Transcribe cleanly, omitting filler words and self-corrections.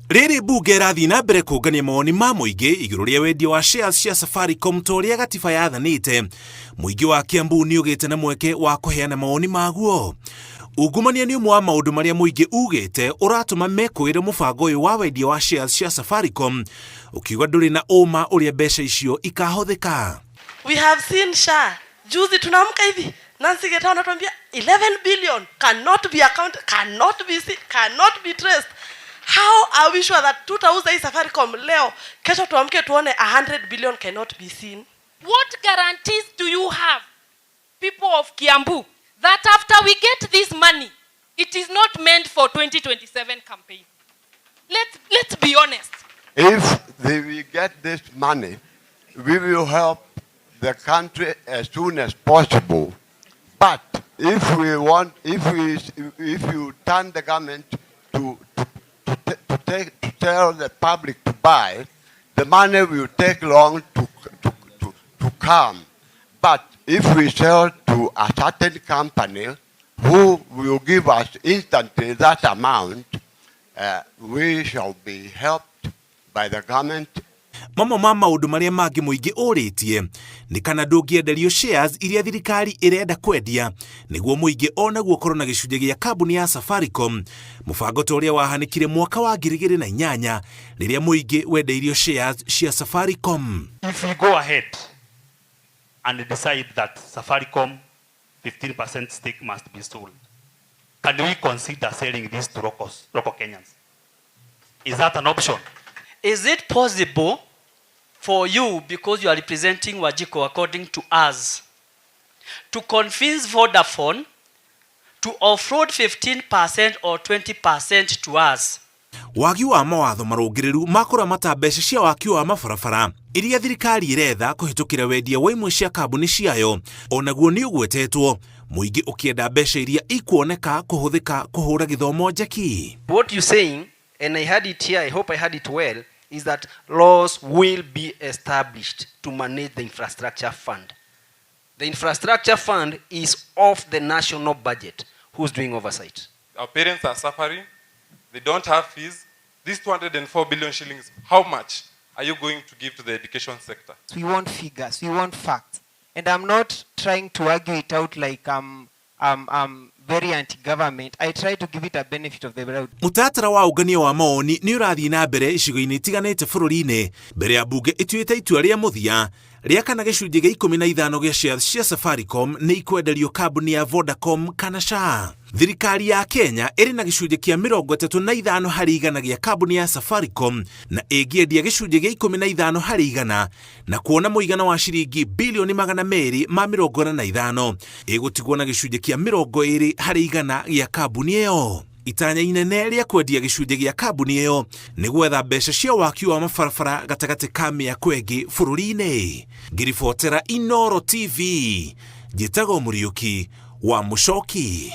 Rĩrĩ mbunge ĩrathiĩ na mbere kũngania mawoni ma mũingĩ igũrũ rĩa wendia wa shares cia Safaricom ta ũrĩa gatiba yathanĩte, mũingĩ wa Kiambu nĩ ũgĩte na mweke wa kũheana mawoni maguo. Ungumania nĩ ũmwe wa maũndũ marĩa mũingĩ ugĩte ũratũma mekũĩre mũbango ũyũ wa wendia wa shares cia Safaricom, ũkiuga ndũrĩ na ũma ũrĩa mbeca icio ikahũthĩka. We have seen SHA. Juzi tunaamka hivi, Nancy Getao anatuambia 11 billion cannot be accounted, cannot be seen, cannot be traced. How are we sure that tutauza hii Safaricom leo, kesho tuamke tuone 100 billion cannot be seen? What guarantees do you have, people of Kiambu, that after we get this money, it is not meant for 2027 campaign? Let's be honest. If we get this money, we will help the country as soon as possible. But if we want, if we, if you turn the government to tell the public to buy, the money will take long to come. But if we sell to a certain company who will give us instantly that amount, we shall be helped by the government. Mamwe ma maũndũ marĩa mangĩ mũingĩ ũrĩtie nĩ kana ndũngĩenderio shares iria thirikari ĩrenda kwendia nĩguo mũingĩ onaguo ũkorwo na gĩcunjĩ gĩa kambuni ya Safaricom, mũbango ta ũrĩa wahanĩkire mwaka wa 2008 rĩrĩa mũingĩ wendeirio shares cia Safaricom. If we go ahead and decide that Safaricom 15% stake must be sold, can we consider selling this to local Kenyans? Is that an option? Is it possible for you, because you are representing Wanjiku according to us, to convince Vodafone to offload 15% or 20% to us? Wagi wa mawatho marũngĩrĩru ma kũramata mbeca cia waki wa mabarabara iria thirikari ĩretha kũhĩtũkĩra wendia wa imwe cia kambuni ciayo onaguo nĩ ũgwetetwo, mũingĩ ũkĩenda mbeca iria ikuoneka kũhũthĩka kũhũra gĩthomo njeki. What you're saying, and I heard it here, I hope I heard it well, is that laws will be established to manage the infrastructure fund. The infrastructure fund is off the national budget. Who's doing oversight? Our parents are suffering. They don't have fees. This 204 billion shillings, how much are you going to give to the education sector? We want figures, we want facts. And I'm not trying to argue it out like I'm very anti-government. I try to give it a benefit of the doubt. Mũtaratara wa ũngania wa mawoni nĩ ũrathiĩ na mbere icigo-inĩ itiganĩte bũrũri-inĩ mbere ya mbunge ĩtuĩte itua rĩa mũthia rĩa kana gĩcunjĩ gĩa 15 gĩa shares cia Safaricom nĩ ikwenderio kambuni ya Vodacom kana SHA. Thirikari ya Kenya ĩrĩ na gĩcunjĩ kĩa 35% gĩa kambuni ya Safaricom na ĩngĩendia gĩcunjĩ gĩa 15% na kuona mũigana wa ciringi bilioni 245, ĩgũtigwo na gĩcunjĩ kĩa 20% gĩa kambuni ĩyo. Itanya inene rĩa kwendia gĩcunjĩ gĩa kambuni ĩyo nĩ gwetha mbeca cia waki wa mabarabara gatagatĩ ka mĩako ĩngĩ bũrũri-inĩ. Ngĩribotera Inoro TV, njĩtagwo Mũriũki wa Mũcoki.